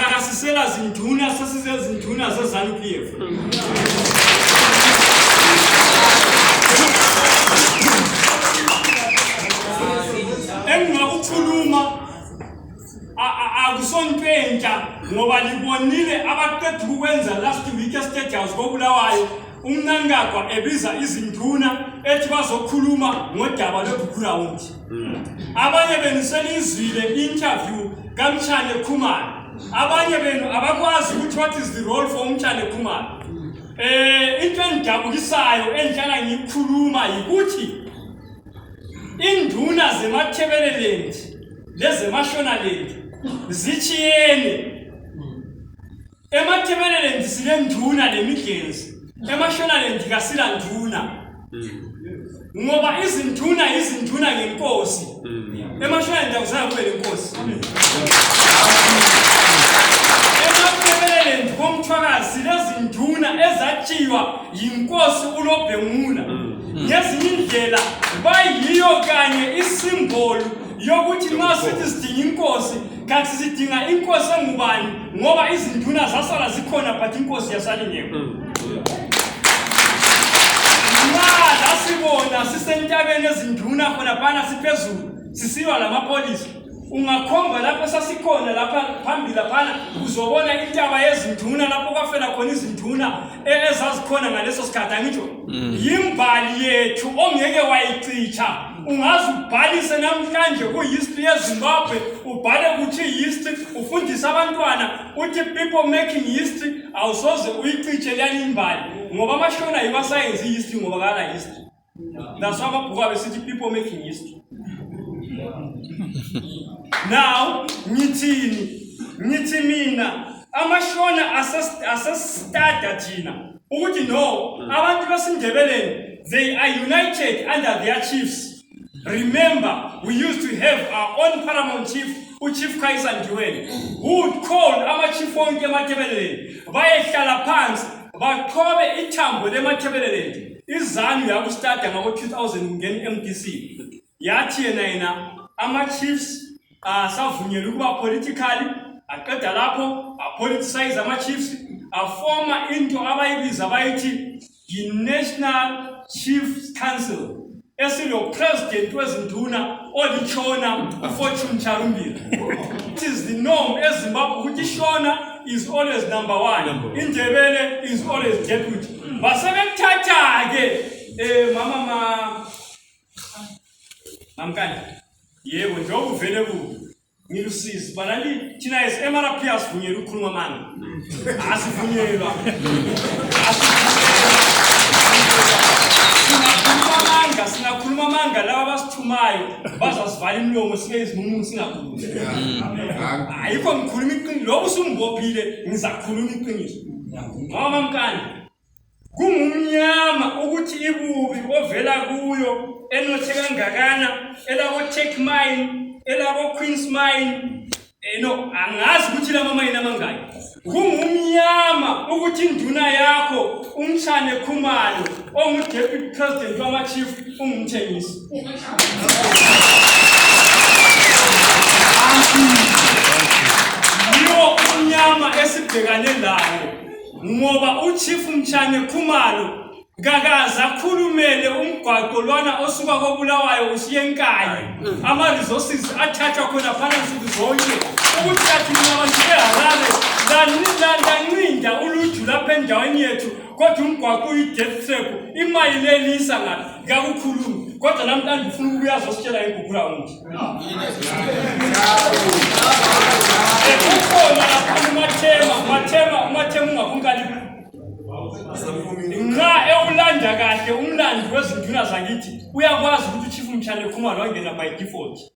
akasisela zinduna sesizezinduna zeZANU-PF. Engingakukhuluma akusonto entsha ngoba libonile abaqedwe ukwenza last week eState House koBulawayo uMnangagwa ebiza izinduna ethi bazokhuluma ngodaba lweBukhulawundi. Abanye benu selizwile interview kaMtshane Khumalo. Abanye benu abakwazi ukuthi what is the role for uMtshane Khumalo. Into engidabukisayo enjala ngikhuluma ukuthi induna zemaThebeleland lezeMashonaland zichiyene. EmaThebeleland sinenduna leMidlenzi, eMashonaland kasila nduna. Ngoba izinduna ngenkosi. EMashonaland akusayi kube lenkosi. EmaThebeleland komthwakazi lezinduna ezathiwa yinkosi uLobhengula. Ngezinye indlela bayiyo kanye isimbolo yokuthi nxa sithi sidinga inkosi kanti sidinga inkosi engubani ngoba izinduna zasala zikhona but inkosi yasalingekho. Nxa sibona sisentabeni ezinduna khona phana siphezulu sisiwa lamapolisa ungakhomba lapho sasikhona lapha phambili laphana uzobona intaba yezinduna lapho kwafela khona izinduna ezazikhona ngaleso sikhathi angitsho yimbali yethu ongeke wayicicha. Ungazi ubhalise namhlanje ku-history yeZimbabwe ubhale ukuthi history ufundisa abantwana uthi people making history awusoze uyiciche leyani imbali ngoba amashona yibasayenza history ngoba kana history. That's why amabhuku abesithi people making history. Now ngithi mina amashona asestada thina ukuthi no abantu besindebeleni they are united under their chiefs. Remember, we used to have our own paramount chief, Chief Kaiser Ndiwele, who would call ama-chief wonke emaThebeleland bayehlala phansi baqhobe ithambo lemaThebeleland. IZANU yakustarta ngabo-2000 ngeni MDC yathi yena ama-chiefs savunyelwa ukuba politically aqeda lapho apoliticize ama-chiefs afoma into abayibiza bayithi yi-National Chiefs Council esilo president wezinduna olichona uFortune Charumbila. It is the norm eZimbabwe ukuthi Shona is always number 1, Indebele is always deputy. Basebethatha ke mama mamkani yebo njengoba uvele ku ngilusizi banali thina eMRP asivunyelwa ukukhuluma manga asivunyelwa singakhuluma manga laba basithumayo bazasivala imlomo sike izimumu singakhulumi. Ayikho ngikhuluma iqiniso lokho usungibopile ngizakhuluma iqiniso. Ngoba mamkani kungumnyama ukuthi ibubi ovela kuyo enothe kangakana elabo Tech Mine elabo Queen's Mine angazi ukuthi la mama yena mangaki. Kungumnyama ukuthi induna yakho uMtshane Khumalo ongu-deputy president wama-chief ungumthengisi. Yiwo umnyama esibhekane lawo ngoba uChief Mtshane Khumalo ngakaze akhulumele umgwaqo lwana osuka koBulawayo usiye eNkayi ama-resources athathwa khona phana nsuku zonke ukuthi athi mina abantu beHarare lancinda uluthu lapha endaweni yethu kodwa umgwaqo uyi-death trap imali lelisa ngathi ngakukhuluma kodwa namhlanje ufuna ukubuya azositshela iBukhulawundi. Ukhona lapha umathema ungakunkali nxa ewulanda kahle umlandi wezinduna zakithi uyakwazi ukuthi uChief Mtshane Khumalo wangena by default.